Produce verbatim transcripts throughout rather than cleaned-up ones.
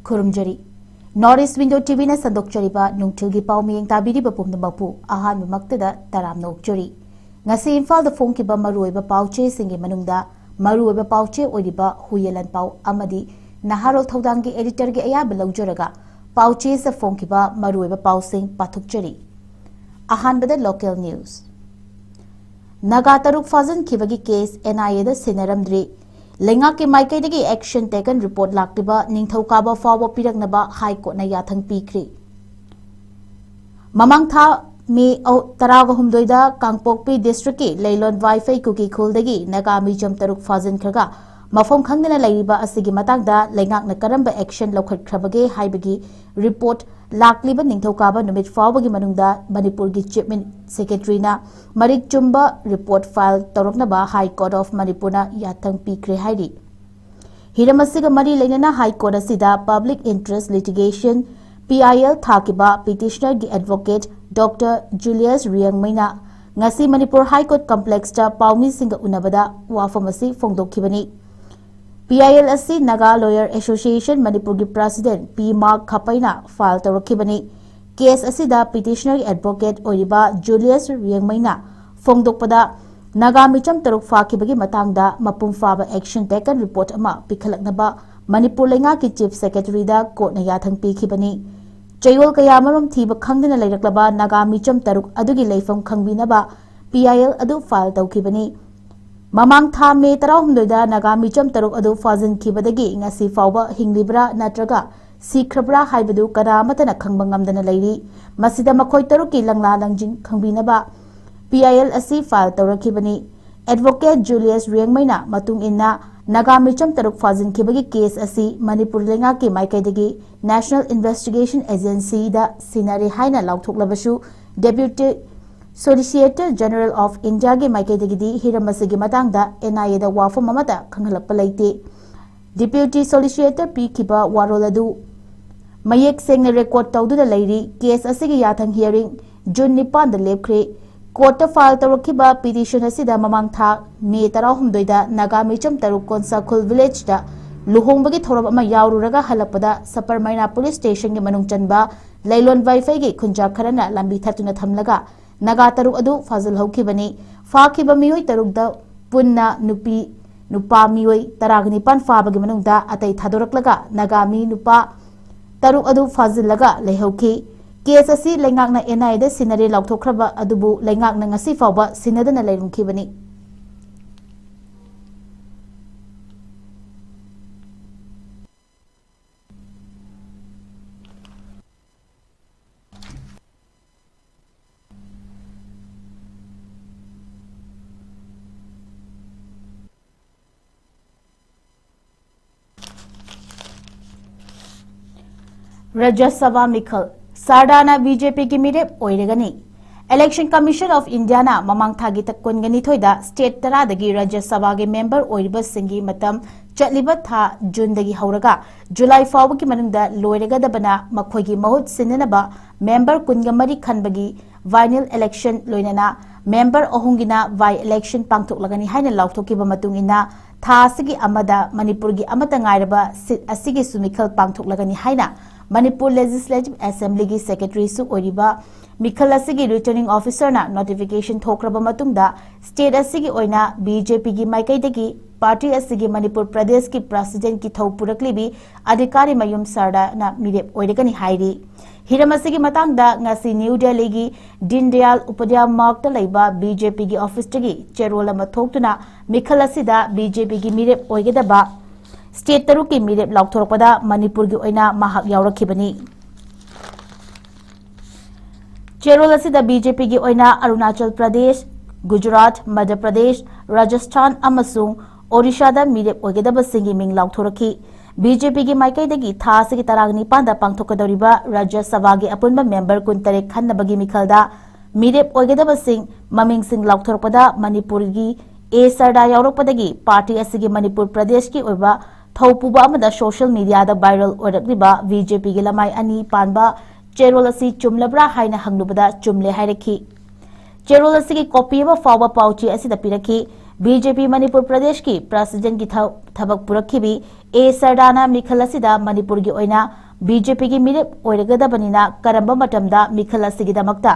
ꯈꯨꯔꯨꯝꯖꯔꯤ꯫ North East Window ꯇꯤꯚꯤꯅ ꯁꯟꯗꯣꯛꯆꯔꯤꯕ ꯅꯨꯡꯊꯤꯜꯒꯤ ꯄꯥꯎ ꯃꯤꯌꯦꯡ ꯇꯥꯕꯤꯔꯤꯕ ꯄꯨꯝꯅꯃꯛꯄꯨ ꯑꯍꯥꯟꯕꯃꯛꯇꯗ ꯇꯔꯥꯝꯅ ꯑꯣꯛꯆꯔꯤ꯫ ꯉꯁꯤ ꯏꯝꯐꯥꯜꯗ ꯐꯣꯡꯈꯤꯕ ꯃꯔꯨꯑꯣꯏꯕ ꯄꯥꯎ ꯆꯦꯁꯤꯡꯒꯤ ꯃꯅꯨꯡꯗ ꯃꯔꯨꯑꯣꯏꯕ ꯄꯥꯎ ꯆꯦ ꯑꯣꯏꯔꯤꯕ ꯍꯨꯏꯌꯦꯂꯟ ꯄꯥꯎ ꯑꯃꯗꯤ ꯅꯍꯥꯔꯣꯜ ꯊꯧꯗꯥꯡꯒꯤ ꯑꯦꯗꯤꯇꯔꯒꯤ ꯑꯌꯥꯕ ꯂꯧꯖꯔꯒ ꯄꯥꯎ ꯆꯦꯁꯤꯗ ꯐꯣꯡꯈꯤꯕ ꯃꯔꯨꯑꯣꯏꯕ ꯄꯥꯎꯁꯤꯡ ꯄꯥꯊꯣꯛꯆꯔꯤ꯫ ꯑꯍꯥꯟꯕꯗ local news꯫ ꯅꯥꯒꯥ ꯇꯔꯨꯛ ꯐꯥꯖꯤꯟꯈꯤꯕꯒꯤ ꯀꯦꯁ ꯑꯦꯟ ꯑꯥꯏ ꯑꯦꯗ ꯁꯤꯟꯅꯔꯝꯗ꯭ꯔꯤ꯫ ꯂꯩꯉꯥꯛꯀꯤ ꯃꯥꯏꯀꯩꯗꯒꯤ action taken report ꯂꯥꯛꯂꯤꯕ ꯅꯤꯡꯊꯧꯀꯥꯕ ꯐꯥꯎꯕ ꯄꯤꯔꯛꯅꯕ ꯍꯥꯏ ꯀꯣꯔꯠꯅ ꯌꯥꯊꯪ ꯄꯤꯈ꯭ꯔꯤ꯫ ꯃꯃꯥꯡ ꯊꯥ ꯃꯦ ꯑꯍꯨ-, ꯇꯔꯥꯒ ꯍꯨꯝꯗꯣꯏꯗ ꯀꯥꯡꯄꯣꯛꯄꯤ ꯗꯤꯁꯇ꯭ꯔꯤꯛꯀꯤ ꯂꯩꯂꯣꯟ ꯋꯥꯏꯐꯩ ꯀꯨꯀꯤ ꯈꯨꯜꯗꯒꯤ ꯅꯥꯒꯥ ꯃꯤꯆꯝ ꯇꯔꯨꯛ ꯐꯥꯖꯤꯟꯈ꯭ꯔꯒ ꯃꯐꯝ ꯈꯪꯗꯅ ꯂꯩꯔꯤꯕ ꯑꯁꯤꯒꯤ ꯃꯇꯥꯡꯗ ꯂꯩꯉꯥꯛꯅ ꯀꯔꯝꯕ action ꯂꯧꯈꯠꯈ꯭ꯔꯕꯒꯦ ꯍꯥꯏꯕꯒꯤ report ꯂꯥꯛꯂꯤꯕ ꯅꯤꯡꯊꯧꯀꯥꯕ ꯅꯨꯃꯤꯠ ꯐꯥꯎꯕꯒꯤ ꯃꯅꯨꯡꯗ ꯃꯅꯤꯄꯨꯔꯒꯤ Chief Min-, Secretaryꯅ ꯃꯔꯤꯛ ꯆꯨꯝꯕ report file ꯇꯧꯔꯛꯅꯕ High Court of ꯃꯅꯤꯄꯨꯔꯅ ꯌꯥꯊꯪ ꯄꯤꯈ꯭ꯔꯦ ꯍꯥꯏꯔꯤ꯫ ꯍꯤꯔꯝ ꯑꯁꯤꯒ ꯃꯔꯤ ꯂꯩꯅꯅ High Court ꯑꯁꯤꯗ Public Interest Litigation, P I L, ꯊꯥꯈꯤꯕ petitionerꯒꯤ advocate Doctor Julius ꯔꯤꯌꯪꯃꯩꯅ ꯉꯁꯤ ꯃꯅꯤꯄꯨꯔ High Court complexꯇ ꯄꯥꯎꯃꯤꯁꯤꯡꯒ ꯎꯅꯕꯗ ꯋꯥꯐꯝ ꯑꯁꯤ ꯐꯣꯡꯗꯣꯛꯈꯤꯕꯅꯤ꯫ P I L ꯑꯁꯤ Naga Lawyer Association ꯃꯅꯤꯄꯨꯔꯒꯤ president ꯄꯤ ꯃꯥꯔꯛ ꯈꯥꯄꯩꯅ file ꯇꯧꯔꯛꯈꯤꯕꯅꯤ꯫ Case ꯑꯁꯤꯗ petitionerꯒꯤ advocate ꯑꯣꯏꯔꯤꯕ ꯖꯨꯂꯤꯌꯁ ꯔꯤꯌꯪꯃꯩꯅ ꯐꯣꯡꯗꯣꯛꯄꯗ, ꯅꯥꯒꯥ ꯃꯤꯆꯝ ꯇꯔꯨꯛ ꯐꯥꯈꯤꯕꯒꯤ ꯃꯇꯥꯡꯗ ꯃꯄꯨꯡ ꯐꯥꯕ action taken report ꯑꯃ ꯄꯤꯈꯠꯂꯛꯅꯕ ꯃꯅꯤꯄꯨꯔ ꯂꯩꯉꯥꯛꯀꯤ Chief Secretaryꯗ ꯀꯣꯔꯠꯅ ꯌꯥꯊꯪ ꯄꯤꯈꯤꯕꯅꯤ꯫ ꯆꯌꯣꯜ ꯀꯌꯥ ꯑꯃꯔꯣꯝ ꯊꯤꯕ ꯈꯪꯗꯅ ꯂꯩꯔꯛꯂꯕ ꯅꯥꯒꯥ ꯃꯤꯆꯝ ꯇꯔꯨꯛ ꯑꯗꯨꯒꯤ ꯂꯩꯐꯝ ꯈꯪꯕꯤꯅꯕ P I L ꯑꯗꯨ file ꯇꯧꯈꯤꯕꯅꯤ꯫ ꯃꯃꯥꯡ ꯊꯥ ꯃꯦ ꯇꯔꯥꯍꯨꯝꯗꯣꯏꯗ ꯅꯥꯒꯥ ꯃꯤꯆꯝ ꯇꯔꯨꯛ ꯑꯗꯨ ꯐꯥꯖꯤꯟꯈꯤꯕꯗꯒꯤ ꯉꯁꯤ ꯐꯥꯎꯕ ꯍꯤꯡꯂꯤꯕ꯭ꯔꯥ ꯅꯠꯇ꯭ꯔꯒ ꯁꯤꯈ꯭ꯔꯕ꯭ꯔꯥ ꯍꯥꯏꯕꯗꯨ ꯀꯅꯥ ꯑꯃꯠꯇꯅ ꯈꯪꯕ ꯉꯝꯗꯅ ꯂꯩꯔꯤ꯫ ꯃꯁꯤꯗ ꯃꯈꯣꯏ ꯇꯔꯨꯛꯀꯤ ꯂꯪꯂꯥ ꯂꯪꯖꯤꯡ ꯈꯪꯕꯤꯅꯕ P I L ꯑꯁꯤ file ꯇꯧꯔꯛꯈꯤꯕꯅꯤ꯫ Advocate ꯖꯨꯂꯤꯌꯁ ꯔꯤꯌꯪꯃꯩꯅ ꯃꯇꯨꯡ ꯏꯟꯅ, ꯅꯥꯒꯥ ꯃꯤꯆꯝ ꯇꯔꯨꯛ ꯐꯥꯖꯤꯟꯈꯤꯕꯒꯤ case ꯑꯁꯤ ꯃꯅꯤꯄꯨꯔ ꯂꯩꯉꯥꯛꯀꯤ ꯃꯥꯏꯀꯩꯗꯒꯤ National Investigation Agencyꯗ ꯁꯤꯟꯅꯔꯦ ꯍꯥꯏꯅ ꯂꯥꯎꯊꯣꯛꯂꯕꯁꯨ, Deputy Solicitor General of Indiaꯒꯤ ꯃꯥꯏꯀꯩꯗꯒꯤꯗꯤ ꯍꯤꯔꯝ ꯑꯁꯤꯒꯤ ꯃꯇꯥꯡꯗ N I Aꯗ ꯋꯥꯐꯝ ꯑꯃꯠꯇ ꯈꯪꯍꯜꯂꯛꯄ ꯂꯩꯇꯦ꯫ Deputy Solicitor ꯄꯤꯈꯤꯕ ꯋꯥꯔꯣꯜ ꯑꯗꯨ ꯃꯌꯦꯛ ꯁꯦꯡꯅ record ꯇꯧꯗꯨꯅ ꯂꯩꯔꯤ꯫ Case ꯑꯁꯤꯒꯤ ꯌꯥꯊꯪ hearing June ꯅꯤꯄꯥꯟꯗ ꯂꯦꯞꯈ꯭ꯔꯦ꯫ Courtꯇ file ꯇꯧꯔꯛꯈꯤꯕ petition ꯑꯁꯤꯗ ꯃꯃꯥꯡ ꯊꯥ ꯃꯦ ꯇꯔꯥꯍꯨꯝꯗꯣꯏꯗ ꯅꯥꯒꯥ ꯃꯤꯆꯝ ꯇꯔꯨꯛ ꯀꯣꯟꯁꯥꯈꯨꯜ villageꯇ ꯂꯨꯍꯣꯡꯕꯒꯤ ꯊꯧꯔꯝ ꯑꯃ ꯌꯥꯎꯔꯨꯔꯒ ꯍꯜꯂꯛꯄꯗ ꯁꯄꯔꯃꯩꯅꯥ ꯄꯨꯂꯤꯁ ꯁ꯭ꯇꯦꯁꯟꯒꯤ ꯃꯅꯨꯡ ꯆꯟꯕ ꯂꯩꯂꯣꯟ ꯋꯥꯏꯐꯩꯒꯤ ꯈꯨꯟꯖꯥ ꯈꯔꯅ ꯂꯝꯕꯤ ꯊꯠꯇꯨꯅ ꯊꯝꯂꯒ ꯅꯥꯒꯥ ꯇꯔꯨꯛ ꯑꯗꯨ ꯐꯥꯖꯤꯜꯍꯧꯈꯤꯕꯅꯤ꯫ ꯐꯥꯈꯤꯕ ꯃꯤꯑꯣꯏ ꯇꯔꯨꯛꯇ ꯄꯨꯟꯅ ꯅꯨꯄꯤ, ꯅꯨꯄꯥ ꯃꯤꯑꯣꯏ ꯇꯔꯥꯒ ꯅꯤꯄꯥꯟ ꯐꯥꯕꯒꯤ ꯃꯅꯨꯡꯗ ꯑꯇꯩ ꯊꯥꯗꯣꯔꯛꯂꯒ ꯅꯥꯒꯥ ꯃꯤ ꯅꯨꯄꯥ ꯇꯔꯨꯛ ꯑꯗꯨ ꯐꯥꯖꯤꯜꯂꯒ ꯂꯩꯍꯧꯈꯤ꯫ ꯀꯦꯁ ꯑꯁꯤ ꯂꯩꯉꯥꯛꯅ ꯑꯦꯟ ꯑꯥꯏ ꯑꯦꯗ ꯁꯤꯟꯅꯔꯦ ꯂꯥꯎꯊꯣꯛꯈ꯭ꯔꯕ ꯑꯗꯨꯕꯨ ꯂꯩꯉꯥꯛꯅ ꯉꯁꯤ ꯐꯥꯎꯕ ꯁꯤꯟꯅꯗꯅ ꯂꯩꯔꯝꯈꯤꯕꯅꯤ꯫ ꯔꯥꯖ꯭ꯌ ꯁꯚꯥ ꯃꯤꯈꯜ, ꯁꯥꯔꯗꯥꯅ ꯕꯤ ꯖꯦ ꯄꯤꯒꯤ ꯃꯤꯔꯦꯞ ꯑꯣꯏꯔꯒꯅꯤ꯫ Election Commission of Indiaꯅ ꯃꯃꯥꯡ ꯊꯥꯒꯤ ꯇ-, ꯀꯨꯟꯒ ꯅꯤꯊꯣꯏꯗ state ꯇꯔꯥꯗꯒꯤ ꯔꯥꯖ꯭ꯌ ꯁꯚꯥꯒꯤ member ꯑꯣꯏꯔꯤꯕꯁꯤꯡꯒꯤ ꯃꯇꯝ ꯆꯠꯂꯤꯕ ꯊꯥ ꯖꯨꯟꯗꯒꯤ ꯍꯧꯔꯒ ꯖꯨꯂꯥꯏ ꯐꯥꯎꯕꯒꯤ ꯃꯅꯨꯡꯗ ꯂꯣꯏꯔꯒꯗꯕꯅ ꯃꯈꯣꯏꯒꯤ ꯃꯍꯨꯠ ꯁꯤꯟꯅꯅꯕ member ꯀꯨꯟꯒ ꯃꯔꯤ ꯈꯟꯕꯒꯤ vial election ꯂꯣꯏꯅꯅ member ꯑꯍꯨꯝꯒꯤꯅ by election ꯄꯥꯡꯊꯣꯛꯂꯒꯅꯤ ꯍꯥꯏꯅ ꯂꯥꯎꯊꯣꯛꯈꯤꯕ ꯃꯇꯨꯡ ꯏꯟꯅ ꯊꯥ ꯑꯁꯤꯒꯤ ꯑꯃꯗ ꯃꯅꯤꯄꯨꯔꯒꯤ ꯑꯃꯠꯇ ꯉꯥꯏꯔꯕ seat ꯑꯁꯤꯒꯤꯁꯨ ꯃꯤꯈꯜ ꯄꯥꯡꯊꯣꯛꯂꯒꯅꯤ ꯍꯥꯏꯅ ꯃꯅꯤꯄꯨꯔ Legislative Assemblyꯒꯤ secretaryꯁꯨ ꯑꯣꯏꯔꯤꯕ ꯃꯤꯈꯜ ꯑꯁꯤꯒꯤ returning officerꯅ notification ꯊꯣꯛꯈ꯭ꯔꯕ ꯃꯇꯨꯡꯗ state ꯑꯁꯤꯒꯤ ꯑꯣꯏꯅ ꯕꯤ ꯖꯦ ꯄꯤꯒꯤ ꯃꯥꯏꯀꯩꯗꯒꯤ party ꯑꯁꯤꯒꯤ ꯃꯅꯤꯄꯨꯔ ꯄ꯭ꯔꯗꯦꯁꯀꯤ presidentꯀꯤ ꯊꯧ ꯄꯨꯔꯛꯂꯤꯕꯤ ꯑꯙꯤꯀꯥꯔꯤ ꯃꯌꯨꯝ ꯁꯥꯔꯗꯥꯅ ꯃꯤꯔꯦꯞ ꯑꯣꯏꯔꯒꯅꯤ ꯍꯥꯏꯔꯤ꯫ ꯍꯤꯔꯝ ꯑꯁꯤꯒꯤ ꯃꯇꯥꯡꯗ ꯉꯁꯤ ꯅ꯭ꯌꯨ ꯗꯦꯜꯂꯤꯒꯤ ꯗꯤꯟ ꯗꯌꯥꯜ ꯎꯄꯥꯙ꯭ꯌꯥꯌ ꯃꯥꯔꯒꯇ ꯂꯩꯕ ꯕꯤ ꯖꯦ ꯄꯤꯒꯤ officeꯇꯒꯤ ꯆꯦꯔꯣꯜ ꯑꯃ ꯊꯣꯛꯇꯨꯅ ꯃꯤꯈꯜ ꯑꯁꯤꯗ ꯕꯤ ꯖꯦ ꯄꯤꯒꯤ ꯃꯤꯔꯦꯞ ꯑꯣꯏꯒꯗꯕ state ꯇꯔꯨꯛꯀꯤ ꯃꯤꯔꯦꯞ ꯂꯥꯎꯊꯣꯔꯛꯄꯗ ꯃꯅꯤꯄꯨꯔꯒꯤ ꯑꯣꯏꯅ ꯃꯍꯥꯛ ꯌꯥꯎꯔꯛꯈꯤꯕꯅꯤ꯫ ꯆꯦꯔꯣꯜ ꯑꯁꯤꯗ ꯕꯤ ꯖꯦ ꯄꯤꯒꯤ ꯑꯣꯏꯅ ꯑꯔꯨꯅꯥꯆꯜ ꯄ꯭ꯔꯗꯦꯁ, ꯒꯨꯖꯔꯥꯠ, ꯃꯙ꯭ꯌ ꯄ꯭ꯔꯗꯦꯁ, ꯔꯥꯖꯁꯊꯥꯟ ꯑꯃꯁꯨꯡ ꯑꯣꯔꯤꯁꯥꯗ ꯃꯤꯔꯦꯞ ꯑꯣꯏꯒꯗꯕꯁꯤꯡꯒꯤ ꯃꯤꯡ ꯂꯥꯎꯊꯣꯔꯛꯈꯤ꯫ ꯕꯤ ꯖꯦ ꯄꯤꯒꯤ ꯃꯥꯏꯀꯩꯗꯒꯤ ꯊꯥ ꯑꯁꯤꯒꯤ ꯇꯔꯥꯅꯤꯄꯥꯟꯗ ꯄꯥꯡꯊꯣꯛꯀꯗꯧꯔꯤꯕ ꯔꯥꯖ꯭ꯌ ꯁꯚꯥꯒꯤ ꯑꯄꯨꯟꯕ member ꯀꯨꯟꯇꯔꯦꯠ ꯈꯟꯅꯕꯒꯤ ꯃꯤꯈꯜꯗ ꯃꯤꯔꯦꯞ ꯑꯣꯏꯒꯗꯕꯁꯤꯡ ꯃꯃꯤꯡꯁꯤꯡ ꯂꯥꯎꯊꯣꯔꯛꯄꯗ ꯃꯅꯤꯄꯨꯔꯒꯤ ꯑꯦ ꯁꯥꯔꯗꯥ ꯌꯥꯎꯔꯛꯄꯗꯒꯤ party ꯑꯁꯤꯒꯤ ꯃꯅꯤꯄꯨꯔ ꯄ꯭ꯔꯗꯦꯁꯀꯤ ꯑꯣꯏꯕ ꯊꯧꯄꯨꯕ ꯑꯃꯗ social mediaꯗ viral ꯑꯣꯏꯔꯛꯂꯤꯕ ꯕꯤ ꯖꯦ ꯄꯤꯒꯤ ꯂꯃꯥꯏ ꯑꯅꯤ ꯄꯥꯟꯕ ꯆꯦꯔꯣꯜ ꯑꯁꯤ ꯆꯨꯝꯂꯕ꯭ꯔꯥ ꯍꯥꯏꯅ ꯍꯪꯂꯨꯕꯗ ꯆꯨꯝꯂꯦ ꯍꯥꯏꯔꯛꯈꯤ꯫ ꯆꯦꯔꯣꯜ ꯑꯁꯤꯒꯤ copy ꯑꯃ ꯐꯥꯎꯕ ꯄꯥꯎꯆꯦ ꯑꯁꯤꯗ ꯄꯤꯔꯛꯈꯤ꯫ ꯕꯤ ꯖꯦ ꯄꯤ ꯃꯅꯤꯄꯨꯔ ꯄ꯭ꯔꯗꯦꯁꯀꯤ ꯄ꯭ꯔꯁꯤꯗꯦꯟꯒꯤ ꯊ-, ꯊꯕꯛ ꯄꯨꯔꯛꯈꯤꯕꯤ ꯑꯦ ꯁꯔꯗꯥꯅ ꯃꯤꯈꯜ ꯑꯁꯤꯗ ꯃꯅꯤꯄꯨꯔꯒꯤ ꯑꯣꯏꯅ ꯕꯤ ꯖꯦ ꯄꯤꯒꯤ ꯃꯤꯔꯦꯞ ꯑꯣꯏꯔꯒꯗꯕꯅꯤꯅ ꯀꯔꯝꯕ ꯃꯇꯝꯗ ꯃꯤꯈꯜ ꯑꯁꯤꯒꯤꯗꯃꯛꯇ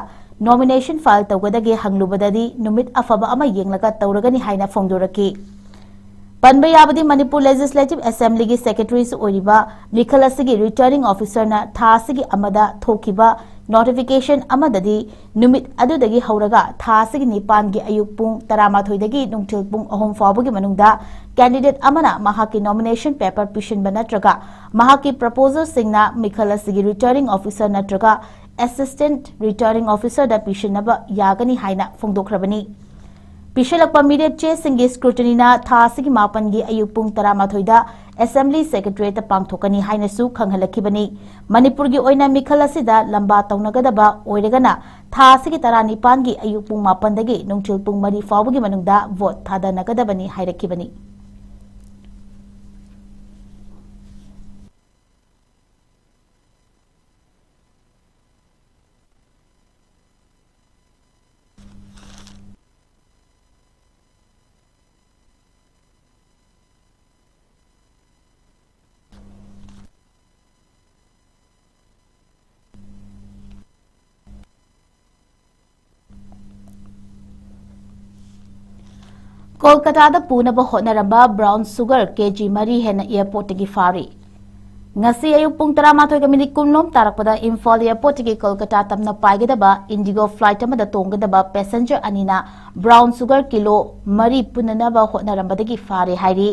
ꯅꯣꯃꯤꯅꯦꯁꯟ ꯐꯥꯏꯜ ꯇꯧꯒꯗꯒꯦ ꯍꯪꯂꯨꯕꯗꯗꯤ ꯅꯨꯃꯤꯠ ꯑꯐꯕ ꯑꯃ ꯌꯦꯡꯂꯒ ꯇꯧꯔꯒꯅꯤ ꯍꯥꯏꯅ ꯐꯣꯡꯗꯣꯔꯛꯈꯤ꯫ ꯄꯟꯕ ꯌꯥꯕꯗꯤ ꯃꯅꯤꯄꯨꯔ ꯂꯦꯖꯤꯁꯂꯦꯇꯤꯚ ꯑꯦꯁꯦꯝꯕ꯭ꯂꯤꯒꯤ ꯁꯦꯀ꯭ꯔꯦꯇꯔꯤꯁꯨ ꯑꯣꯏꯔꯤꯕ ꯃꯤꯈꯜ ꯑꯁꯤꯒꯤ ꯔꯤꯇꯔꯅꯤꯡ ꯑꯣꯐꯤꯁꯔꯅ ꯊꯥ ꯑꯁꯤꯒꯤ ꯑꯃꯗ ꯊꯣꯛꯈꯤꯕ ꯅꯣꯇꯤꯐꯤꯀꯦꯁꯟ ꯑꯃꯗꯗꯤ ꯅꯨꯃꯤꯠ ꯑꯗꯨꯗꯒꯤ ꯍꯧꯔꯒ ꯊꯥ ꯑꯁꯤꯒꯤ ꯅꯤꯄꯥꯟꯒꯤ ꯑꯌꯨꯛ ꯄꯨꯡ ꯇꯔꯥꯃꯥꯊꯣꯏꯗꯒꯤ ꯅꯨꯡꯊꯤꯜ ꯄꯨꯡ ꯑꯍꯨꯝ ꯐꯥꯎꯕꯒꯤ ꯃꯅꯨꯡꯗ ꯀꯦꯟꯗꯤꯗꯦꯠ ꯑꯃꯅ ꯃꯍꯥꯛꯀꯤ ꯅꯣꯃꯤꯅꯦꯁꯟ ꯄꯦꯄꯔ ꯄꯤꯁꯤꯟꯕ ꯅꯠꯇ꯭ꯔꯒ ꯃꯍꯥꯛꯀꯤ ꯄ꯭ꯔꯄꯣꯖꯜꯁꯤꯡꯅ ꯃꯤꯈꯜ ꯑꯁꯤꯒꯤ ꯔꯤꯇꯔꯅꯤꯡ ꯑꯣꯐꯤꯁꯔ ꯅꯠꯇ꯭ꯔꯒ ꯑꯦꯁꯤꯁꯇꯦꯟꯠ ꯔꯤꯇꯔꯅꯤꯡ ꯑꯣꯐꯤꯁꯔꯗ ꯄꯤꯁꯤꯟꯅꯕ ꯌꯥꯒꯅꯤ ꯍꯥꯏꯅ ꯐꯣꯡꯗꯣꯛꯈ꯭ꯔꯕꯅꯤ꯫ ꯄꯤꯁꯤꯜꯂꯛꯄ ꯃꯤꯔꯦꯞ ꯆꯦꯁꯤꯡꯒꯤ ꯁ꯭ꯀ꯭ꯔꯨꯇꯤꯅꯤꯅ ꯊꯥ ꯑꯁꯤꯒꯤ ꯃꯥꯄꯟꯒꯤ ꯑꯌꯨꯛ ꯄꯨꯡ ꯇꯔꯥꯃꯥꯊꯣꯏꯗ ꯑꯦꯁꯦꯝꯕ꯭ꯂꯤ ꯁꯦꯀ꯭ꯔꯦꯇꯔꯤꯌꯦꯠꯇ ꯄꯥꯡꯊꯣꯛꯀꯅꯤ ꯍꯥꯏꯅꯁꯨ ꯈꯪꯍꯜꯂꯛꯈꯤꯕꯅꯤ꯫ ꯃꯅꯤꯄꯨꯔꯒꯤ ꯑꯣꯏꯅ ꯃꯤꯈꯜ ꯑꯁꯤꯗ ꯂꯝꯕꯥ ꯇꯧꯅꯒꯗꯕ ꯑꯣꯏꯔꯒꯅ ꯊꯥ ꯑꯁꯤꯒꯤ ꯇꯔꯥꯅꯤꯄꯥꯟꯒꯤ ꯑꯌꯨꯛ ꯄꯨꯡ ꯃꯥꯄꯟꯗꯒꯤ ꯅꯨꯡꯊꯤꯜ ꯄꯨꯡ ꯃꯔꯤ ꯐꯥꯎꯕꯒꯤ ꯃꯅꯨꯡꯗ ꯚꯣꯠ ꯊꯥꯗꯅꯒꯗꯕꯅꯤ ꯍꯥꯏꯔꯛꯈꯤꯕꯅꯤ꯫ ꯀꯣꯜꯀꯇꯥꯗ ꯄꯨꯅꯕ ꯍꯣꯠꯅꯔꯝꯕ ꯕ꯭ꯔꯥꯎꯟ ꯁꯨꯒꯔ ꯀꯦ ꯖꯤ ꯃꯔꯤ ꯍꯦꯟꯅ ꯑꯦꯌꯔꯄꯣꯔꯠꯇꯒꯤ ꯐꯥꯔꯤ꯫ ꯉꯁꯤ ꯑꯌꯨꯛ ꯄꯨꯡ ꯇꯔꯥꯃꯥꯊꯣꯏꯒ ꯃꯤꯅꯤꯠ ꯀꯨꯟꯂꯣꯝ ꯇꯥꯔꯛꯄꯗ ꯏꯝꯐꯥꯜ ꯑꯦꯌꯔꯄꯣꯔꯠꯇꯒꯤ ꯀꯣꯜꯀꯇꯥ ꯇꯝꯅ ꯄꯥꯏꯒꯗꯕ ꯏꯟꯗꯤꯒꯣ ꯐ꯭ꯂꯥꯏꯠ ꯑꯃꯗ ꯇꯣꯡꯒꯗꯕ ꯄꯦꯁꯦꯟꯖꯔ ꯑꯅꯤꯅ ꯕ꯭ꯔꯥꯎꯟ ꯁꯨꯒꯔ ꯀꯤꯂꯣ ꯃꯔꯤ ꯄꯨꯅꯅꯕ ꯍꯣꯠꯅꯔꯝꯕꯗꯒꯤ ꯐꯥꯔꯦ ꯍꯥꯏꯔꯤ꯫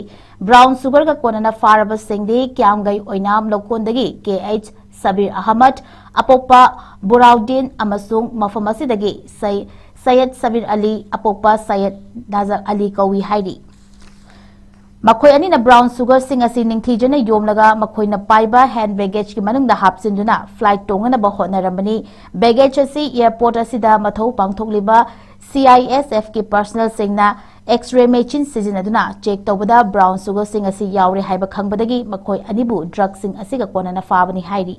ꯕ꯭ꯔꯥꯎꯟ ꯁꯨꯒꯔꯒ ꯀꯣꯟꯅꯅ ꯐꯥꯔꯕꯁꯤꯡꯗꯤ ꯀ꯭ꯌꯥꯝꯒꯩ ꯑꯣꯏꯅꯥꯝ ꯂꯧꯀꯣꯟꯗꯒꯤ ꯀꯦ ꯑꯩꯆ ꯁꯕꯤꯔ ꯑꯍꯃꯗ, ꯑꯄꯣꯛꯄ ꯕꯨꯔꯥꯎꯗꯤꯟ ꯑꯃꯁꯨꯡ ꯃꯐꯝ ꯑꯁꯤꯗꯒꯤ ꯁꯩ-, ꯁꯩꯌꯗ ꯁꯕꯤꯔ ꯑꯂꯤ, ꯑꯄꯣꯛꯄ ꯁꯩꯌꯗ ꯗꯥꯖꯛ ꯑꯂꯤ ꯀꯧꯏ ꯍꯥꯏꯔꯤ꯫ ꯃꯈꯣꯏ ꯑꯅꯤꯅ ꯕ꯭ꯔꯥꯎꯟ ꯁꯨꯒꯔꯁꯤꯡ ꯑꯁꯤ ꯅꯤꯡꯊꯤꯖꯅ ꯌꯣꯝꯂꯒ ꯃꯈꯣꯏꯅ ꯄꯥꯏꯕ ꯍꯦꯟ ꯕꯦꯒꯦꯖꯀꯤ ꯃꯅꯨꯡꯗ ꯍꯥꯞꯆꯤꯟꯗꯨꯅ ꯐ꯭ꯂꯥꯏꯠ ꯇꯣꯡꯅꯅꯕ ꯍꯣꯠꯅꯔꯝꯕꯅꯤ꯫ ꯕꯦꯒꯦꯖ ꯑꯁꯤ ꯑꯦꯌꯔꯄꯣꯔꯠ ꯑꯁꯤꯗ ꯃꯊꯧ ꯄꯥꯡꯊꯣꯛꯂꯤꯕ ꯁꯤ ꯑꯥꯏ ꯑꯦꯁ ꯑꯦꯐꯀꯤ ꯄꯔꯁꯅꯦꯜꯁꯤꯡꯅ ꯑꯦꯛꯁ-ꯔꯦ ꯃꯦꯆꯤꯟ ꯁꯤꯖꯤꯟꯅꯗꯨꯅ ꯆꯦꯛ ꯇꯧꯕꯗ ꯕ꯭ꯔꯥꯎꯟ ꯁꯨꯒꯔꯁꯤꯡ ꯑꯁꯤ ꯌꯥꯎꯔꯦ ꯍꯥꯏꯕ ꯈꯪꯕꯗꯒꯤ ꯃꯈꯣꯏ ꯑꯅꯤꯕꯨ ꯗ꯭ꯔꯒꯁꯤꯡ ꯑꯁꯤꯒ ꯀꯣꯟꯅꯅ ꯐꯥꯕꯅꯤ ꯍꯥꯏꯔꯤ꯫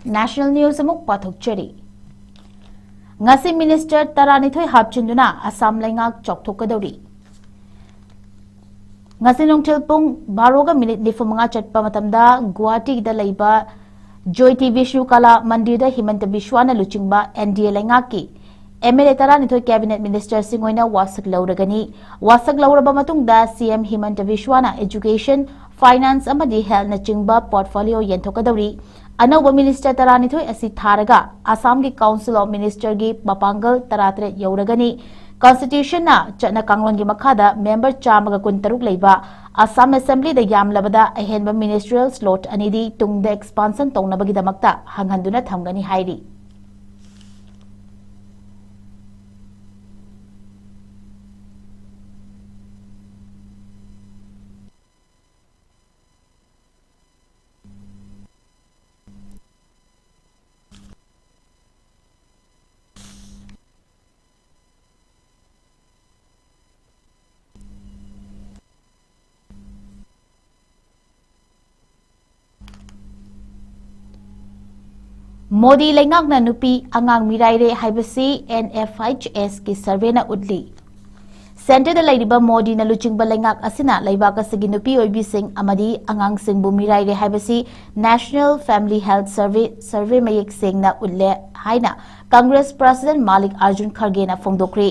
National News ꯑꯃꯨꯛ ꯄꯥꯊꯣꯛꯆꯔꯤ꯫ ꯉꯁꯤ ꯃꯤꯅꯤꯁꯇꯔ ꯇꯔꯥꯅꯤꯊꯣꯏ ꯍꯥꯞꯆꯤꯟꯗꯨꯅ ꯑꯁꯥꯝ ꯂꯩꯉꯥꯛ ꯆꯥꯎꯊꯣꯛꯀꯗꯧꯔꯤ꯫ ꯉꯁꯤ ꯅꯨꯡꯊꯤꯜ ꯄꯨꯡ ꯕꯥꯔꯣꯒ ꯃꯤꯅꯤꯠ ꯅꯤꯐꯨ ꯃꯉꯥ ꯆꯠꯄ ꯃꯇꯝꯗ ꯒꯨꯋꯥꯍꯥꯇꯤꯗ ꯂꯩꯕ ꯖꯣꯏꯇꯤ ꯕꯤꯁꯅꯨ ꯀꯂꯥ ꯃꯟꯗꯤꯔꯗ ꯍꯤꯃꯟꯇ ꯕꯤꯁ꯭ꯋꯥꯅ ꯂꯨꯆꯤꯡꯕ N D A ꯂꯩꯉꯥꯛꯀꯤ M L A ꯇꯔꯥꯅꯤꯊꯣꯏ cabinet ministerꯁꯤꯡ ꯑꯣꯏꯅ ꯋꯥꯁꯛ ꯂꯧꯔꯒꯅꯤ꯫ ꯋꯥꯁꯛ ꯂꯧꯔꯕ ꯃꯇꯨꯡꯗ C M ꯍꯤꯃꯟꯇ ꯕꯤꯁ꯭ꯋꯥꯅ education, finance ꯑꯃꯗꯤ healthꯅꯆꯤꯡꯕ portfolio ꯌꯦꯟꯊꯣꯛꯀꯗꯧꯔꯤ꯫ ꯑꯅꯧꯕ ꯃꯤꯅꯤꯁꯇꯔ ꯇꯔꯥꯅꯤꯊꯣꯏ ꯑꯁꯤ ꯊꯥꯔꯒ ꯑꯁꯥꯝꯒꯤ Council of Ministerꯒꯤ ꯃꯄꯥꯡꯒꯜ ꯇꯔꯥꯇꯔꯦꯠ ꯌꯧꯔꯒꯅꯤ꯫ Constitutionꯅ ꯆꯠꯅ ꯀꯥꯡꯂꯣꯟꯒꯤ ꯃꯈꯥꯗ member ꯆꯥꯝꯃꯒ ꯀꯨꯟꯇꯔꯨꯛ ꯂꯩꯕ ꯑꯁꯥꯝ Assemblyꯗ ꯌꯥꯝꯂꯕꯗ ꯑꯍꯦꯟꯕ ministerial slot ꯑꯅꯤꯗꯤ ꯇꯨꯡꯗ expansion ꯇꯧꯅꯕꯒꯤꯗꯃꯛꯇ ꯍꯥꯡꯍꯟꯗꯨꯅ ꯊꯝꯒꯅꯤ ꯍꯥꯏꯔꯤ꯫ ꯃꯣꯗꯤ ꯂꯩꯉꯥꯛꯅ ꯅꯨꯄꯤ ꯑꯉꯥꯡ ꯃꯤꯔꯥꯏꯔꯦ ꯍꯥꯏꯕꯁꯤ N F H Sꯀꯤ surveyꯅ ꯎꯠꯂꯤ꯫ Centreꯗ ꯂꯩꯔꯤꯕ ꯃꯣꯗꯤꯅ ꯂꯨꯆꯤꯡꯕ ꯂꯩꯉꯥꯛ ꯑꯁꯤꯅ ꯂꯩꯕꯥꯛ ꯑꯁꯤꯒꯤ ꯅꯨꯄꯤ ꯑꯣꯏꯕꯤꯁꯤꯡ ꯑꯃꯗꯤ ꯑꯉꯥꯡꯁꯤꯡꯕꯨ ꯃꯤꯔꯥꯏꯔꯦ ꯍꯥꯏꯕꯁꯤ National Family Health Survey, survey ꯃꯌꯦꯛ ꯁꯦꯡꯅ ꯎꯠꯂꯦ ꯍꯥꯏꯅ Congress President ꯃꯥꯂꯤꯛ ꯑꯥꯔꯖꯨꯟ ꯈꯔꯒꯦꯅ ꯐꯣꯡꯗꯣꯛꯈ꯭ꯔꯤ꯫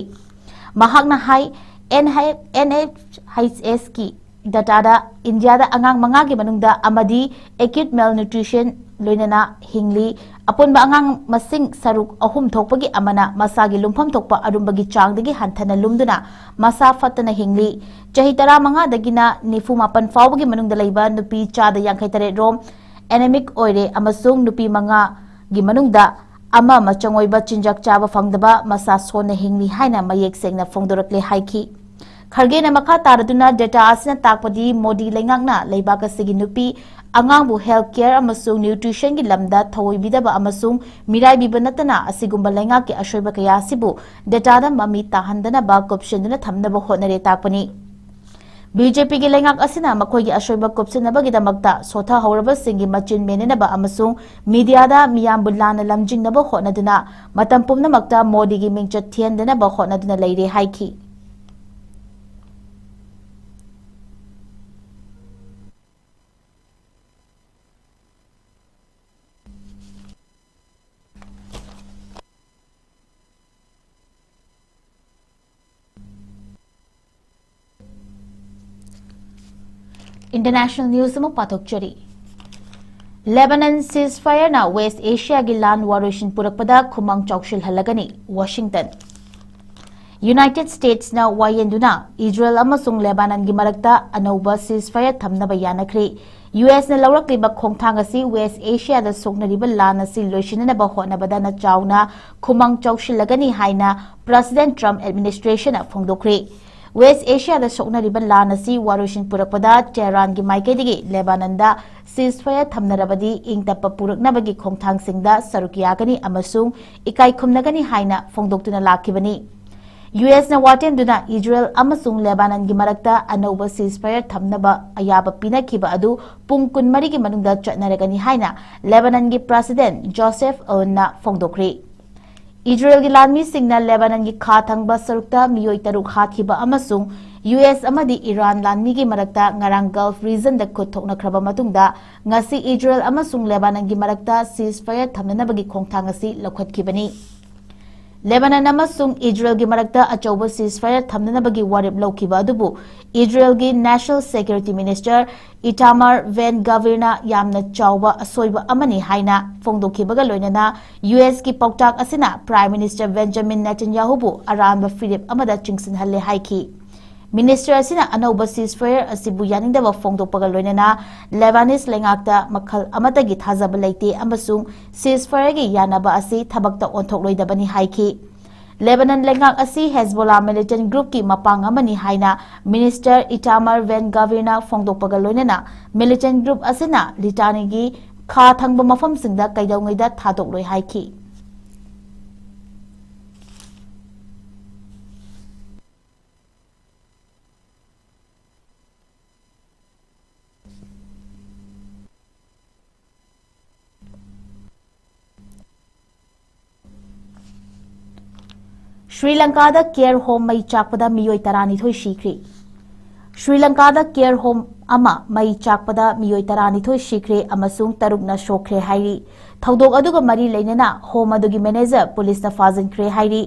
ꯃꯍꯥꯛꯅ ꯍꯥꯏ, N H, N F H Sꯀꯤ dataꯗ ꯏꯟꯗꯤꯌꯥꯗ ꯑꯉꯥꯡ ꯃꯉꯥꯒꯤ ꯃꯅꯨꯡꯗ ꯑꯃꯗꯤ acute malnutrition ꯂꯣꯏꯅꯅ ꯍꯤꯡꯂꯤ꯫ ꯑꯄꯨꯟꯕ ꯑꯉꯥꯡ ꯃꯁꯤꯡ ꯁꯔꯨꯛ ꯑꯍꯨꯝ ꯊꯣꯛꯄꯒꯤ ꯑꯃꯅ ꯃꯁꯥꯒꯤ ꯂꯨꯝꯐꯝ ꯊꯣꯛꯄ ꯑꯔꯨꯝꯕꯒꯤ ꯆꯥꯡꯗꯒꯤ ꯍꯟꯊꯅ ꯂꯨꯝꯗꯨꯅ ꯃꯁꯥ ꯐꯠꯇꯅ ꯍꯤꯡꯂꯤ꯫ ꯆꯍꯤ ꯇꯔꯥꯃꯉꯥꯗꯒꯤꯅ ꯅꯤꯐꯨ ꯃꯥꯄꯟ ꯐꯥꯎꯕꯒꯤ ꯃꯅꯨꯡꯗ ꯂꯩꯕ ꯅꯨꯄꯤ ꯆꯥꯗ ꯌꯥꯡꯈꯩ ꯇꯔꯦꯠ ꯔꯣꯝ anemic ꯑꯣꯏꯔꯦ ꯑꯃꯁꯨꯡ ꯅꯨꯄꯤ ꯃꯉꯥꯒꯤ ꯃꯅꯨꯡꯗ ꯑꯃ ꯃꯆꯪ ꯑꯣꯏꯕ ꯆꯤꯟꯖꯥꯛ ꯆꯥꯕ ꯐꯪꯗꯕ ꯃꯁꯥ ꯁꯣꯟꯅ ꯍꯤꯡꯂꯤ ꯍꯥꯏꯅ ꯃꯌꯦꯛ ꯁꯦꯡꯅ ꯐꯣꯡꯗꯣꯔꯛꯂꯦ ꯍꯥꯏꯈꯤ꯫ ꯈꯔꯒꯦꯅ ꯃꯈꯥ ꯇꯥꯔꯗꯨꯅ data ꯑꯁꯤꯅ ꯇꯥꯛꯄꯗꯤ ꯃꯣꯗꯤ ꯂꯩꯉꯥꯛꯅ ꯂꯩꯕꯥꯛ ꯑꯁꯤꯒꯤ ꯅꯨꯄꯤ ꯑꯉꯥꯡꯕꯨ health care ꯑꯃꯁꯨꯡ nutritionꯒꯤ ꯂꯝꯗ ꯊꯑꯣꯏꯕꯤꯗꯕ ꯑꯃꯁꯨꯡ ꯃꯤꯔꯥꯏꯕꯤꯕ ꯅꯠꯇꯅ ꯑꯁꯤꯒꯨꯝꯕ ꯂꯩꯉꯥꯛꯀꯤ ꯑꯁꯣꯏꯕ ꯀꯌꯥ ꯑꯁꯤꯕꯨ dataꯗ ꯃꯃꯤ ꯇꯥꯍꯟꯗꯅꯕ ꯀꯨꯞꯁꯤꯟꯗꯨꯅ ꯊꯝꯅꯕ ꯍꯣꯠꯅꯔꯦ ꯇꯥꯛꯄꯅꯤ꯫ ꯕꯤ ꯖꯦ ꯄꯤꯒꯤ ꯂꯩꯉꯥꯛ ꯑꯁꯤꯅ ꯃꯈꯣꯏꯒꯤ ꯑꯁꯣꯏꯕ ꯀꯨꯞꯁꯤꯟꯅꯕꯒꯤꯗꯃꯛꯇ ꯁꯣꯊꯍꯧꯔꯕꯁꯤꯡꯒꯤ ꯃꯆꯤꯟ ꯃꯦꯟꯅꯅꯕ ꯑꯃꯁꯨꯡ ꯃꯤꯗꯤꯌꯥꯗ ꯃꯤꯌꯥꯝꯕꯨ ꯂꯥꯟꯅ ꯂꯝꯖꯤꯡꯅꯕ ꯍꯣꯠꯅꯗꯨꯅ ꯃꯇꯝ ꯄꯨꯝꯅꯃꯛꯇ ꯃꯣꯗꯤꯒꯤ ꯃꯤꯡꯆꯠ ꯊꯤꯍꯟꯗꯅꯕ ꯍꯣꯠꯅꯗꯨꯅ ꯂꯩꯔꯦ ꯍꯥꯏꯈꯤ꯫ International news ꯑꯃ ꯄꯥꯊꯣꯛꯆꯔꯤ꯫ Lebanon ceasefire ꯅ West Asia ꯒꯤ ꯂꯥꯟ ꯋꯥꯔꯣꯏꯁꯤꯟ ꯄꯨꯔꯛꯄꯗ ꯈꯨꯃꯥꯡ ꯆꯥꯎꯁꯤꯜꯍꯜꯂꯒꯅꯤ꯫ Washington꯫ United States ꯅ ꯋꯥꯌꯦꯟꯗꯨꯅ ꯏꯖꯔꯦꯜ ꯑꯃꯁꯨꯡ ꯂꯦꯕꯥꯅꯟꯒꯤ ꯃꯔꯛꯇ ꯑꯅꯧꯕ ceasefire ꯊꯝꯅꯕ ꯌꯥꯅꯈ꯭ꯔꯦ꯫ ꯌꯨ ꯑꯦꯁꯅ ꯂꯧꯔꯛꯂꯤꯕ ꯈꯣꯡꯊꯥꯡ ꯑꯁꯤ West Asia ꯗ ꯁꯣꯛꯅꯔꯤꯕ ꯂꯥꯟ ꯑꯁꯤ ꯂꯣꯏꯁꯤꯟꯅꯅꯕ ꯍꯣꯠꯅꯕꯗꯅ ꯆꯥꯎꯅ ꯈꯨꯃꯥꯡ ꯆꯥꯎꯁꯤꯜꯂꯒꯅꯤ ꯍꯥꯏꯅ President Trump administration ꯅ ꯐꯣꯡꯗꯣꯛꯈ꯭ꯔꯦ꯫ West Asia ꯗ ꯁꯣꯛꯅꯔꯤꯕ ꯂꯥꯟ ꯑꯁꯤ ꯋꯥꯔꯣꯏꯁꯤꯟ ꯄꯨꯔꯛꯄꯗ ꯇꯦꯍꯔꯥꯟꯒꯤ ꯃꯥꯏꯀꯩꯗꯒꯤ ꯂꯦꯕꯥꯅꯟꯗ ceasefire ꯊꯝꯅꯔꯕꯗꯤ ꯏꯪ ꯇꯞꯄ ꯄꯨꯔꯛꯅꯕꯒꯤ ꯈꯣꯡꯊꯥꯡꯁꯤꯡꯗ ꯁꯔꯨꯛ ꯌꯥꯒꯅꯤ ꯑꯃꯁꯨꯡ ꯏꯀꯥꯏ ꯈꯨꯝꯅꯒꯅꯤ ꯍꯥꯏꯅ ꯐꯣꯡꯗꯣꯛꯇꯨꯅ ꯂꯥꯛꯈꯤꯕꯅꯤ꯫ ꯌꯨ ꯑꯦꯁꯅ ꯋꯥꯇꯦꯝꯗꯨꯅ ꯏꯖꯔꯦꯜ ꯑꯃꯁꯨꯡ ꯂꯦꯕꯥꯅꯟꯒꯤ ꯃꯔꯛꯇ ꯑꯅꯧꯕ ceasefire ꯊꯝꯅꯕ ꯑꯌꯥꯕ ꯄꯤꯅꯈꯤꯕ ꯑꯗꯨ ꯄꯨꯡ ꯀꯨꯟꯃꯔꯤꯒꯤ ꯃꯅꯨꯡꯗ ꯆꯠꯅꯔꯒꯅꯤ ꯍꯥꯏꯅ ꯂꯦꯕꯥꯅꯟꯒꯤ President Joseph Aoun ꯅ ꯐꯣꯡꯗꯣꯛꯈ꯭ꯔꯦ꯫ ꯏꯖꯔꯦꯜꯒꯤ ꯂꯥꯟꯃꯤꯁꯤꯡꯅ ꯂꯦꯕꯥꯅꯟꯒꯤ ꯈꯥ ꯊꯪꯕ ꯁꯔꯨꯛꯇ ꯃꯤꯑꯣꯏ ꯇꯔꯨꯛ ꯍꯥꯠꯈꯤꯕ ꯑꯃꯁꯨꯡ ꯌꯨ ꯑꯦꯁ ꯑꯃꯗꯤ ꯏꯔꯥꯟ ꯂꯥꯟꯃꯤꯒꯤ ꯃꯔꯛꯇ ꯉꯔꯥꯡ Gulf region ꯗ ꯈꯨꯠ ꯊꯣꯛꯅꯈ꯭ꯔꯕ ꯃꯇꯨꯡꯗ ꯉꯁꯤ ꯏꯖꯔꯦꯜ ꯑꯃꯁꯨꯡ ꯂꯦꯕꯥꯅꯟꯒꯤ ꯃꯔꯛꯇ ceasefire ꯊꯝꯅꯅꯕꯒꯤ ꯈꯣꯡꯊꯥꯡ ꯑꯁꯤ ꯂꯧꯈꯠꯈꯤꯕꯅꯤ꯫ ꯂꯦꯕꯥꯅꯟ ꯑꯃꯁꯨꯡ ꯏꯖꯔꯦꯜꯒꯤ ꯃꯔꯛꯇ ꯑꯆꯧꯕ ceasefire ꯊꯝꯅꯅꯕꯒꯤ ꯋꯥꯔꯦꯞ ꯂꯧꯈꯤꯕ ꯑꯗꯨꯕꯨ ꯏꯖꯔꯦꯜꯒꯤ National Security Minister Itamar Ben Gvir ꯅ ꯌꯥꯝꯅ ꯆꯥꯎꯕ ꯑꯁꯣꯏꯕ ꯑꯃꯅꯤ ꯍꯥꯏꯅ ꯐꯣꯡꯗꯣꯛꯈꯤꯕꯒ ꯂꯣꯏꯅꯅ ꯌꯨ ꯑꯦꯁ ꯀꯤ ꯄꯥꯎꯇꯥꯛ ꯑꯁꯤꯅ Prime Minister Benjamin Netanyahu ꯕꯨ ꯑꯔꯥꯟꯕ ꯐꯤꯔꯦꯞ ꯑꯃꯗ ꯆꯤꯡꯁꯤꯟꯍꯜꯂꯦ ꯍꯥꯏꯈꯤ꯫ Minister ꯑꯁꯤꯅ ꯑꯅꯧꯕ ceasefire ꯑꯁꯤꯕꯨ ꯌꯥꯅꯤꯡꯗꯕ ꯐꯣꯡꯗꯣꯛꯄꯒ ꯂꯣꯏꯅꯅ Lebanese ꯂꯩꯉꯥꯛꯇ ꯃꯈꯜ ꯑꯃꯠꯇꯒꯤ ꯊꯥꯖꯕ ꯂꯩꯇꯦ ꯑꯃꯁꯨꯡ ceasefire ꯒꯤ ꯌꯥꯅꯕ ꯑꯁꯤ ꯊꯕꯛꯇ ꯑꯣꯟꯊꯣꯛꯂꯣꯏꯗꯕꯅꯤ ꯍꯥꯏꯈꯤ꯫ ꯂꯦꯕꯥꯅꯟ ꯂꯩꯉꯥꯛ ꯑꯁꯤ ꯍꯦꯖꯕꯣꯂꯥ militant group ꯀꯤ ꯃꯄꯥꯡ ꯑꯃꯅꯤ ꯍꯥꯏꯅ Minister Itamar Ben Gvir ꯅ ꯐꯣꯡꯗꯣꯛꯄꯒ ꯂꯣꯏꯅꯅ militant group ꯑꯁꯤꯅ ꯂꯤꯇꯥꯅꯤꯒꯤ ꯈꯥ ꯊꯪꯕ ꯃꯐꯝꯁꯤꯡꯗ ꯀꯩꯗꯧꯉꯩꯗ ꯊꯥꯗꯣꯛꯂꯣꯏ ꯍꯥꯏꯈꯤ꯫ ꯁ꯭ꯔꯤ ꯂꯪꯀꯥꯗ ꯀꯦꯌꯔ ꯍꯣꯝ ꯃꯩ ꯆꯥꯛꯄꯗ ꯃꯤꯑꯣꯏ ꯇꯔꯥꯅꯤꯊꯣꯏ ꯁꯤꯈ꯭ꯔꯦ꯫ ꯁ꯭ꯔꯤ ꯂꯪꯀꯥꯗ ꯀꯦꯌꯔ ꯍꯣꯝ ꯑꯃ ꯃꯩ ꯆꯥꯛꯄꯗ ꯃꯤꯑꯣꯏ ꯇꯔꯥꯅꯤꯊꯣꯏ ꯁꯤꯈ꯭ꯔꯦ ꯑꯃꯁꯨꯡ ꯇꯔꯨꯛꯅ ꯁꯣꯛꯈ꯭ꯔꯦ ꯍꯥꯏꯔꯤ꯫ ꯊꯧꯗꯣꯛ ꯑꯗꯨꯒ ꯃꯔꯤ ꯂꯩꯅꯅ ꯍꯣꯝ ꯑꯗꯨꯒꯤ ꯃꯦꯅꯦꯖꯔ ꯄꯨꯂꯤꯁꯅ ꯐꯥꯖꯤꯟꯈ꯭ꯔꯦ ꯍꯥꯏꯔꯤ꯫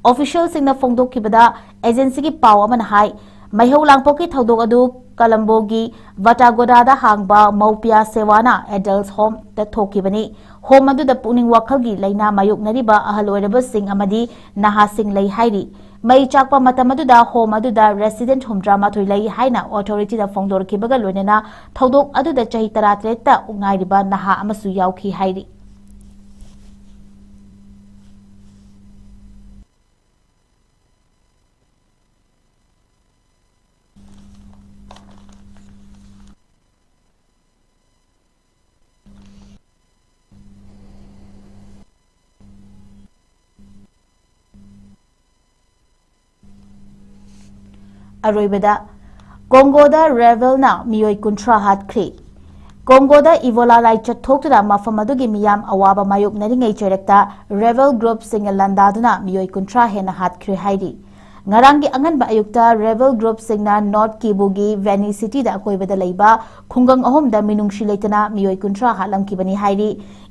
ꯑꯣꯐꯤꯁꯤꯌꯦꯜꯁꯤꯡꯅ ꯐꯣꯡꯗꯣꯛꯈꯤꯕꯗ, ꯑꯦꯖꯦꯟꯁꯤꯒꯤ ꯄꯥꯎ ꯑꯃꯅ ꯍꯥꯏ, ꯃꯩꯍꯧ ꯂꯥꯡꯄꯣꯛꯀꯤ ꯊꯧꯗꯣꯛ ꯑꯗꯨ ꯀꯂꯝꯕꯣꯒꯤ ꯚꯇꯥꯒꯣꯗꯥꯗ ꯍꯥꯡꯕ ꯃꯧꯄꯤꯌꯥ ꯁꯦꯋꯥꯅ ꯑꯦꯗꯜꯠ ꯍꯣꯝꯗ ꯊꯣꯛꯈꯤꯕꯅꯤ꯫ ꯍꯣꯝ ꯑꯗꯨꯗ ꯄꯨꯛꯅꯤꯡ ꯋꯥꯈꯜꯒꯤ ꯂꯥꯏꯅꯥ ꯃꯥꯌꯣꯛꯅꯔꯤꯕ ꯑꯍꯜ ꯑꯣꯏꯔꯕꯁꯤꯡ ꯑꯃꯗꯤ ꯅꯍꯥꯁꯤꯡ ꯂꯩ ꯍꯥꯏꯔꯤ꯫ ꯃꯩ ꯆꯥꯛꯄ ꯃꯇꯝ ꯑꯗꯨꯗ ꯍꯣꯝ ꯑꯗꯨꯗ ꯔꯦꯁꯤꯗꯦꯟꯠ ꯍꯨꯝꯗ꯭ꯔꯥ ꯃꯥꯊꯣꯏ ꯂꯩ ꯍꯥꯏꯅ ꯑꯣꯊꯣꯔꯤꯇꯤꯗ ꯐꯣꯡꯗꯣꯔꯛꯈꯤꯕꯒ ꯂꯣꯏꯅꯅ ꯊꯧꯗꯣꯛ ꯑꯗꯨꯗ ꯆꯍꯤ ꯇꯔꯥꯇꯔꯦꯠꯇ ꯉꯥꯏꯔꯤꯕ ꯅꯍꯥ ꯑꯃꯁꯨ ꯌꯥꯎꯈꯤ ꯍꯥꯏꯔꯤ꯫ ꯑꯔꯣꯏꯕꯗ, ꯀꯣꯡꯒꯣꯗ ꯔꯦꯕꯦꯜꯅ ꯃꯤꯑꯣꯏ ꯀꯨꯟꯊ꯭ꯔꯥ ꯍꯥꯠꯈ꯭ꯔꯦ꯫ ꯀꯣꯡꯒꯣꯗ ꯏꯕꯣꯂꯥ ꯂꯥꯏꯆꯠ ꯊꯣꯛꯇꯨꯅ ꯃꯐꯝ ꯑꯗꯨꯒꯤ ꯃꯤꯌꯥꯝ ꯑꯋꯥꯕ ꯃꯥꯌꯣꯛꯅꯔꯤꯉꯩ ꯆꯩꯔꯛꯇ ꯔꯦꯕꯦꯜ ꯒ꯭ꯔꯨꯞꯁꯤꯡꯅ ꯂꯥꯟꯗꯥꯗꯨꯅ ꯃꯤꯑꯣꯏ ꯀꯨꯟꯊ꯭ꯔꯥ ꯍꯦꯟꯅ ꯍꯥꯠꯈ꯭ꯔꯦ ꯍꯥꯏꯔꯤ꯫ ꯉꯔꯥꯡꯒꯤ ꯑꯉꯟꯕ ꯑꯌꯨꯛꯇ ꯔꯦꯕꯦꯜ ꯒ꯭ꯔꯨꯞꯁꯤꯡꯅ ꯅꯣꯔꯠ ꯀꯤꯕꯨꯒꯤ ꯚꯦꯅꯤ ꯁꯤꯇꯤꯗ ꯑꯀꯣꯏꯕꯗ ꯂꯩꯕ ꯈꯨꯡꯒꯪ ꯑꯍꯨꯝꯗ ꯃꯤꯅꯨꯡꯁꯤ ꯂꯩꯇꯅ ꯃꯤꯑꯣꯏ ꯀꯨꯟꯊ꯭ꯔꯥ ꯍꯥꯠꯂꯝꯈꯤꯕꯅꯤ ꯍꯥꯏꯔꯤ꯫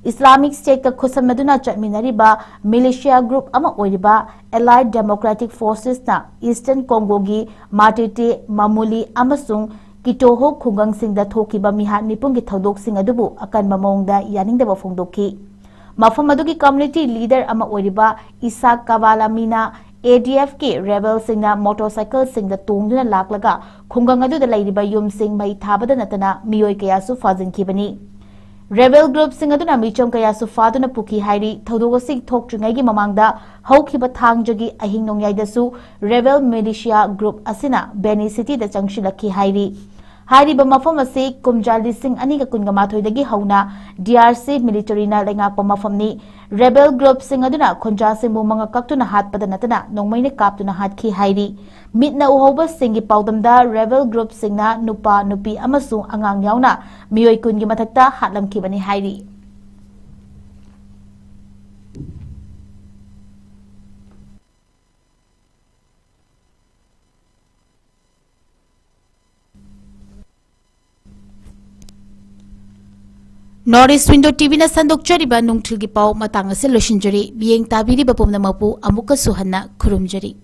ꯏꯁꯂꯥꯃꯤꯛ ꯁ꯭ꯇꯦꯠꯀ ꯈꯨꯠꯁꯝꯅꯗꯨꯅ ꯆꯠꯃꯤꯟꯅꯔꯤꯕ ꯃꯤꯂꯤꯁꯤꯌꯥ ꯒ꯭ꯔꯨꯞ ꯑꯃ ꯑꯣꯏꯔꯤꯕ ꯑꯦꯂꯥꯏꯠ ꯗꯦꯃꯣꯀ꯭ꯔꯦꯇꯤꯛ ꯐꯣꯔꯁꯦꯁꯅ ꯏꯁꯇꯔꯟ ꯀꯣꯡꯒꯣꯒꯤ ꯃꯥꯇꯤꯇꯦ, ꯃꯃꯨꯂꯤ ꯑꯃꯁꯨꯡ ꯀꯤꯇꯣꯍꯣ ꯈꯨꯡꯒꯪꯁꯤꯡꯗ ꯊꯣꯛꯈꯤꯕ ꯃꯤꯍꯥꯠ ꯃꯤꯄꯨꯟꯒꯤ ꯊꯧꯗꯣꯛꯁꯤꯡ ꯑꯗꯨꯕꯨ ꯑꯀꯟꯕ ꯃꯑꯣꯡꯗ ꯌꯥꯅꯤꯡꯗꯕ ꯐꯣꯡꯗꯣꯛꯈꯤ꯫ ꯃꯐꯝ ꯑꯗꯨꯒꯤ ꯀꯝꯌꯨꯅꯤꯇꯤ ꯂꯤꯗꯔ ꯑꯃ ꯑꯣꯏꯔꯤꯕ ꯏꯁꯥꯛ ꯀꯕꯥꯂꯥꯃꯤꯅ ꯑꯦ ꯗꯤ ꯑꯦꯐꯀꯤ ꯔꯦꯕꯦꯜꯁꯤꯡꯅ ꯃꯣꯇꯣꯔꯁꯥꯏꯀꯜꯁꯤꯡꯗ ꯇꯣꯡꯗꯨꯅ ꯂꯥꯛꯂꯒ ꯈꯨꯡꯒꯪ ꯑꯗꯨꯗ ꯂꯩꯔꯤꯕ ꯌꯨꯝꯁꯤꯡ ꯃꯩ ꯊꯥꯕꯗ ꯅꯠꯇꯅ ꯃꯤꯑꯣꯏ ꯀꯌꯥꯁꯨ ꯐꯥꯖꯤꯟꯈꯤꯕꯅꯤ꯫ ꯔꯦꯕꯦꯜ ꯒ꯭ꯔꯨꯞꯁꯤꯡ ꯑꯗꯨꯅ ꯃꯤꯆꯝ ꯀꯌꯥꯁꯨ ꯐꯥꯗꯨꯅ ꯄꯨꯈꯤ ꯍꯥꯏꯔꯤ꯫ ꯊꯧꯗꯣꯛ ꯑꯁꯤ ꯊꯣꯛꯇ꯭ꯔꯤꯉꯩꯒꯤ ꯃꯃꯥꯡꯗ ꯍꯧꯈꯤꯕ ꯊꯥꯡꯖꯒꯤ ꯑꯍꯤꯡ ꯅꯣꯡꯌꯥꯏꯗꯁꯨ ꯔꯦꯕꯦꯜ ꯃꯤꯂꯤꯁꯤꯌꯥ ꯒ꯭ꯔꯨꯞ ꯑꯁꯤꯅ ꯕꯦꯅꯤ ꯁꯤꯇꯤꯗ ꯆꯪꯁꯤꯜꯂꯛꯈꯤ ꯍꯥꯏꯔꯤ꯫ ꯍꯥꯏꯔꯤꯕ ꯃꯐꯝ ꯑꯁꯤ ꯀꯨꯝꯖꯥ ꯂꯤꯁꯤꯡ ꯑꯅꯤꯒ ꯀꯨꯟꯒ ꯃꯥꯊꯣꯏꯗꯒꯤ ꯍꯧꯅ ꯗꯤ ꯑꯥꯔ ꯁꯤ ꯃꯤꯂꯤꯇꯔꯤꯅ ꯂꯩꯉꯥꯛꯄ ꯃꯐꯝꯅꯤ꯫ ꯔꯦꯕꯦꯜ ꯒ꯭ꯔꯨꯞꯁꯤꯡ ꯑꯗꯨꯅ ꯈꯨꯟꯖꯥꯁꯤꯡꯕꯨ ꯃꯉꯛ ꯀꯛꯇꯨꯅ ꯍꯥꯠꯄꯗ ꯅꯠꯇꯅ ꯅꯣꯡꯃꯩꯅ ꯀꯥꯞꯇꯨꯅ ꯍꯥꯠꯈꯤ ꯍꯥꯏꯔꯤ꯫ ꯃꯤꯠꯅ ꯎꯍꯧꯕꯁꯤꯡꯒꯤ ꯄꯥꯎꯗꯝꯗ, ꯔꯦꯕꯦꯜ ꯒ꯭ꯔꯨꯞꯁꯤꯡꯅ ꯅꯨꯄꯥ, ꯅꯨꯄꯤ ꯑꯃꯁꯨꯡ ꯑꯉꯥꯡ ꯌꯥꯎꯅ ꯃꯤꯑꯣꯏ ꯀꯨꯟꯒꯤ ꯃꯊꯛꯇ ꯍꯥꯠꯂꯝꯈꯤꯕꯅꯤ ꯍꯥꯏꯔꯤ꯫ North East Window T V ꯅ ꯁꯟꯗꯣꯛꯆꯔꯤꯕ ꯅꯨꯡꯊꯤꯜꯒꯤ ꯄꯥꯎ ꯃꯇꯥꯡ ꯑꯁꯤ ꯂꯣꯏꯁꯤꯟꯖꯔꯤ꯫ ꯃꯤꯠꯌꯦꯡ ꯇꯥꯕꯤꯔꯤꯕ ꯄꯨꯝꯅꯃꯛꯄꯨ ꯑꯃꯨꯛꯀꯁꯨ ꯍꯟꯅ ꯈꯨꯔꯨꯝꯖꯔꯤ꯫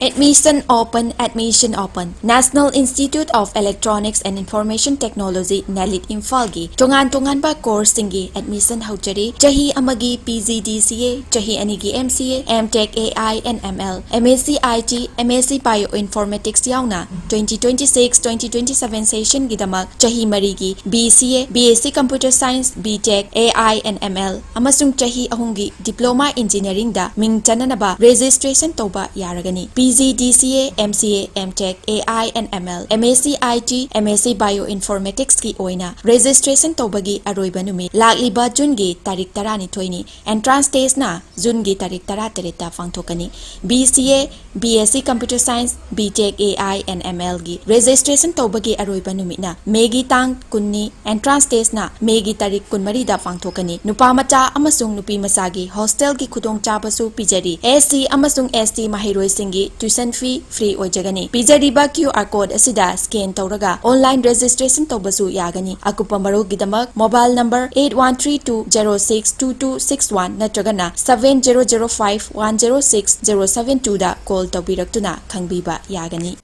Admission open, admission open. National Institute of Electronics and Information Technology, NELIT ꯏꯝꯐꯥꯜꯒꯤ ꯇꯣꯉꯥꯟ ꯇꯣꯉꯥꯟꯕ courseꯁꯤꯡꯒꯤ admission ꯍꯧꯖꯔꯤ꯫ ꯆꯍꯤ ꯑꯃꯒꯤ P G D C A, ꯆꯍꯤ ꯑꯅꯤꯒꯤ M C A, M Tech A I and M L, M S C I T, M S C Bioinformatics ꯌꯥꯎꯅ twenty twenty-six, twenty twenty-seven sessionꯒꯤꯗꯃꯛ ꯆꯍꯤ ꯃꯔꯤꯒꯤ B C A, B S C Computer Science, B Tech, A I and M L ꯑꯃꯁꯨꯡ ꯆꯍꯤ ꯑꯍꯨꯝꯒꯤ Diploma Engineeringꯗ ꯃꯤꯡ ꯆꯟꯅꯅꯕ registration ꯇꯧꯕ ꯌꯥꯔꯒꯅꯤ꯫ P G D C A, M C A, M Tech, A I and M L, M S C I T, M S C Bioinformaticsꯀꯤ ꯑꯣꯏꯅ registration ꯇꯧꯕꯒꯤ ꯑꯔꯣꯏꯕ ꯅꯨꯃꯤꯠ ꯂꯥꯛꯂꯤꯕ Juneꯒꯤ ꯇꯥꯔꯤꯛ ꯇꯔꯥꯅꯤꯊꯣꯏꯅꯤ꯫ Entrance testꯅ Juneꯒꯤ ꯇꯥꯔꯤꯛ ꯇꯔꯥꯇꯔꯦꯠꯇ ꯄꯥꯡꯊꯣꯛꯀꯅꯤ꯫ B C A, B S C Computer Science, B Tech A I and M Lꯒꯤ registration ꯇꯧꯕꯒꯤ ꯑꯔꯣꯏꯕ ꯅꯨꯃꯤꯠꯅ Mayꯒꯤ ꯇꯥꯡ ꯀꯨꯟꯅꯤ꯫ Entrance testꯅ Mayꯒꯤ ꯇꯥꯔꯤꯛ ꯀꯨꯟꯃꯔꯤꯗ ꯄꯥꯡꯊꯣꯛꯀꯅꯤ꯫ ꯅꯨꯄꯥ ꯃꯆꯥ ꯑꯃꯁꯨꯡ ꯅꯨꯄꯤ ꯃꯆꯥꯒꯤ hostelꯒꯤ ꯈꯨꯗꯣꯡꯆꯥꯕꯁꯨ ꯄꯤꯖꯔꯤ꯫ S C ꯑꯃꯁꯨꯡ S T ꯃꯍꯩꯔꯣꯏꯁꯤꯡꯒꯤ tuition fee free ꯑꯣꯏꯖꯒꯅꯤ꯫ ꯄꯤꯖꯔꯤꯕ Q R code ꯑꯁꯤꯗ scan ꯇꯧꯔꯒ online registration ꯇꯧꯕꯁꯨ ꯌꯥꯒꯅꯤ꯫ ꯑꯀꯨꯞꯄ ꯃꯔꯣꯜꯒꯤꯗꯃꯛ mobile number eight one three two zero six two two six one ꯅꯠꯇ꯭ꯔꯒꯅ seven zero zero five one zero six zero seven twoꯗ call ꯇꯧꯕꯤꯔꯛꯇꯨꯅ ꯈꯪꯕꯤꯕ ꯌꯥꯒꯅꯤ꯫